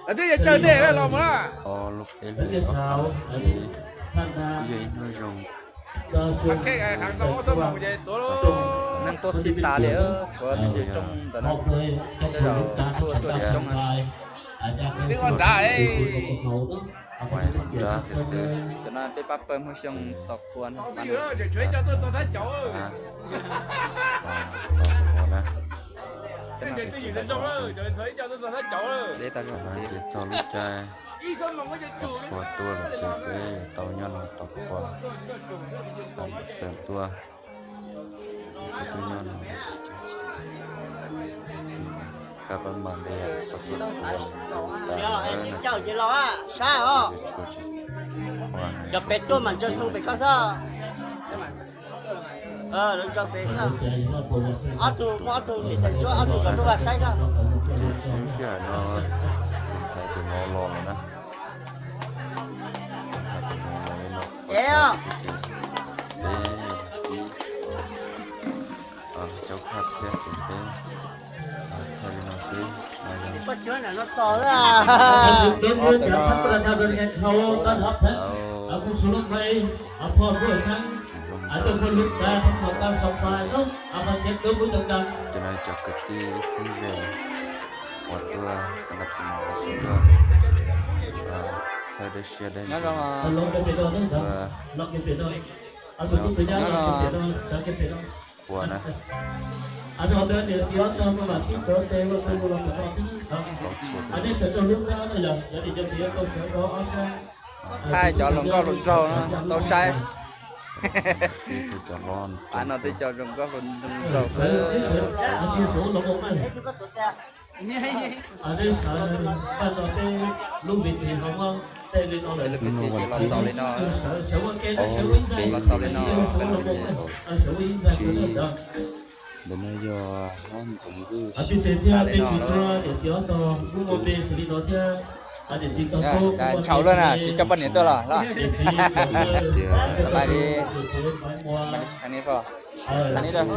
Twb yog caw nej los mus na. Lub peb hlis ob peb ces kuj yog ib hnub zoo. Neeg tuaj txhij tas li, tshuav tus rooj ntawm no, tej zaum tuaj tsis coob. Twb ua nrad, ua nrad xwb. Cov no peb pab pawg Hmoob Xyooj tau qua no. Deb tau zoo ces txog lub caij tau qua tuaj lawm ces peb yuav tau nyob no tau qua, xav tuaj, peb tuaj nyob no, kab pab mas li tau tuaj qua tas lawm na. Cov pem tuaj mas tso xu pem ko xwb. Ob tug, ob tug niam tais cuab, ob tug zov nruab vaj saib xwb. Sij hawm no tus ntxhais tus mov los lawm na. Tus ntxhais tus mov los li no, peb ib caub khaj thiab ces peb thaij li no xwb. Ces no cov kwv tij ib txheeb ze uas tuaj xab nab xi mas tuaj thaij dej siab dej ntsws, tuaj qua na. Thaij cov hluas nkauj hluas nraug no tau saib. Av no twb cov hluas nkauj hluas nraug xwb. Lub kwv tij los xaus li no, los xaus li no. Ntawm no yog Hlob Ntxoov Vwj, ntshaus lawm na, tsis coj poj niam tuaj los los. Tias